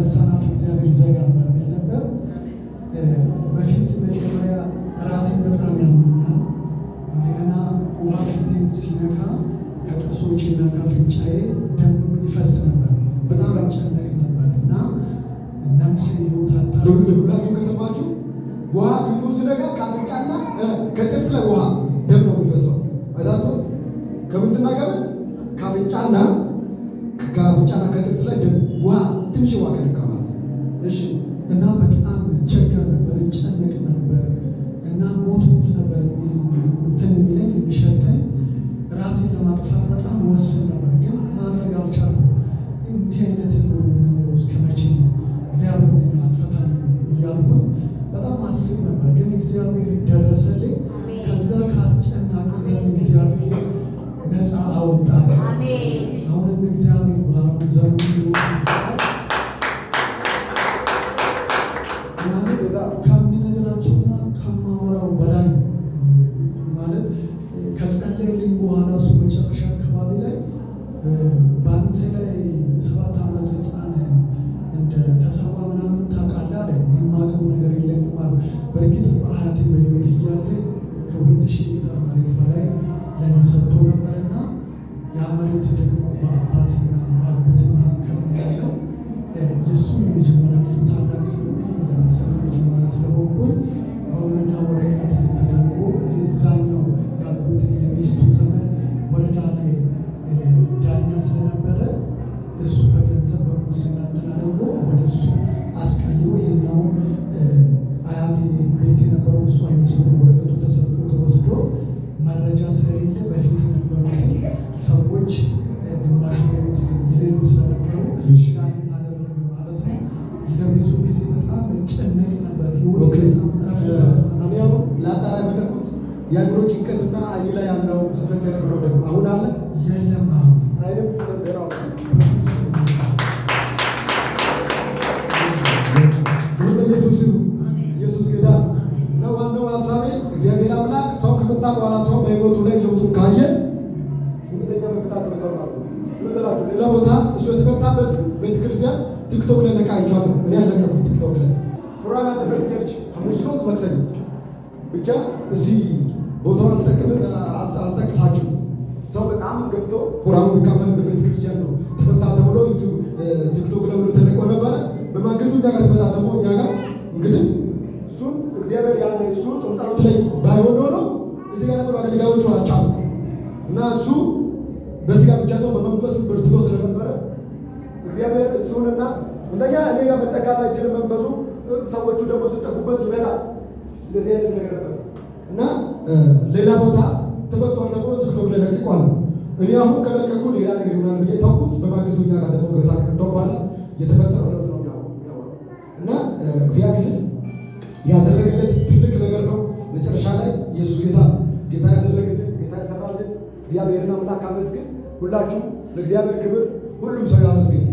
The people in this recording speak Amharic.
የአንበሳን አፍ እግዚአብሔር ይዘጋል በሚል ነበር። በፊት መጀመሪያ ራሴን በጣም ያመኛል። እንደገና ውሃ ፊቴን ሲነካ ከጥርሶቼና ከአፍንጫዬ ደም ይፈስ ነበር። በጣም እጨነቅ ነበር እና ነፍሴ ሕይወት አጣ። ልብላችሁ ከሰማችሁ ውሃ ፊቱን ሲነካ ከአፍንጫና ከጥርስ ላይ ውሃ ደም ነው የሚፈሰው። አይታችሁ ከምንድና ከምን ከአፍንጫና ከጥርስ ላይ ደም ውሃ ትንሽ ውሃ ከነካ ማለት ነው። እሺ። እና በጣም እቸገር ነበር፣ እጨነቅ ነበር እና ሞት ሞት ነበር እንትን የሚለኝ የሚሸተኝ። ራሴን ለማጥፋት በጣም ወስን ነበር፣ ግን ማድረግ አልቻልኩም። እንዲህ አይነት ኑሮ የምኖረው እስከ መቼ ነው? እግዚአብሔር ምን አትፈታኝም እያልኩኝ በጣም አስብ ነበር፣ ግን እግዚአብሔር ደረሰልኝ። ከዛ ከአስጨናቂ ዘመን እግዚአብሔር ነፃ አወጣኝ። አሁንም እግዚአብሔር በአሁኑ ዘመን ማለት ከምነግራቸውና ከማወራው በላይ ማለት ከጸለየልኝ በኋላ እሱ መጨረሻ አካባቢ ላይ በአንተ ላይ የ7 ዓመት ሕፃን እንደ ተሰዋ ምናምን ታውቃለህ አለኝ። የማውቀው ነገር የለኝም አሉ። በእርግጥ አያቴ በሕይወት እያለ ከ2000 ሄክታር መሬት በላይ ለእኔ ሰጥቶ ነበርና ያ መሬት ደግሞ በአባትና በአጎቴ መካከል ነው ያለው። የእሱ የመጀመሪያ ልጁ ታላቅ ስለሆነ ለቤተሰብ የመጀመሪያ ስለሆንኩኝ በወረዳ ወረቀት ተደርጎ የዛኛው የአጎቴ የሚስቱ ዘመን ወረዳ ላይ ዳኛ ስለነበረ እሱ በገንዘብ በሙስና እንትን አድርጎ ወደ እሱ አስቀይሮ ይሄኛው አያቴ ቤት የነበረው እሱ አይነ ስውር ወረቀቱ ተሰርቆ ተወስዶ መረጃ ስለሌለ በፊት የነበሩትን ሰዎች ግማሽ በሕይወት የሌሉ ስለነበሩ ያንን አደረገ ማለት ነው። ለብዙ ጊዜ በጣም እጨነቅ ነበር። ህይወት በጣም እረፍት ታጣ። እኔ አሁን ላጣራ የፈለኩት የአእምሮ ጭንቀትና አይን ላይ ያለው ሲፈስ የነበረው ደም አሁን አለ? የለም አሁን። አይንም ደህና ነው። በፍጹም። ክብር ለኢየሱስ ይሁን። ኢየሱስ ጌታ ነው። እና ዋናው ሀሳቤ እግዚአብሔር አምላክ ሰው ከመጣ በኋላ ሰው በህይወቱ ላይ ለውጡን ካየ እውነተኛ መፈታት መጥቷል ማለት ነው። መሰላችሁ ሌላ ቦታ እሱ የተፈታበት ቤተክርስቲያን ቲክቶክ ላይ ለቃ አይቼዋለሁ። እኔ ያለቀኩት ቲክቶክ ላይ ፕሮግራም ያለበት church ሐሙስ ነው ማክሰኞ ብቻ እዚህ ቦታውን አልጠቅምም አልጠቅሳችሁም። ሰው በጣም ገብቶ ፕሮግራሙ የሚካፈልበት ቤተክርስቲያን ነው ተፈታ ተብሎ ቲክቶክ ላይ ሁሉ ተለቆ ነበረ። በማግስቱ እኛ ጋር ሲመጣ ደግሞ እኛ ጋር እንግዲህ እሱን እግዚአብሔር ያለ እሱ ጾም ጸሎት ላይ ባይሆን ኖሮ እዚህ ጋር ነበሩ አገልጋዮቹ አልቻሉ እና እሱ በስጋ ብቻ ሰው በመንፈስ በርትቶ ስለነበረ እግዚአብሔር እሱንና እንደኛ እኔ ጋር መጠጋት አይችልም መንፈሱ። ሰዎቹ ደግሞ ሲጠጉበት ይመጣል። እንደዚህ አይነት ነገር ነበር እና ሌላ ቦታ ተመቷል ተብሎ ቲክቶክ ላይ ለቅቋል። እኔ አሁን ከለቀኩ ሌላ ነገር ይሆናል ብዬ ታውኩት። በማግስቱ እኛ ጋር ደግሞ ገታ ከመጣሁ በኋላ የተፈጠረው ለውጥ ነው የሚያወራው እና እግዚአብሔር ያደረገለት ትልቅ ነገር ነው። መጨረሻ ላይ ኢየሱስ ጌታ ነው። ጌታ ያደረገልን ጌታ የሰራልን እግዚአብሔርን አምላክ አመስግን። ሁላችሁም ለእግዚአብሔር ክብር ሁሉም ሰው ያመስግን።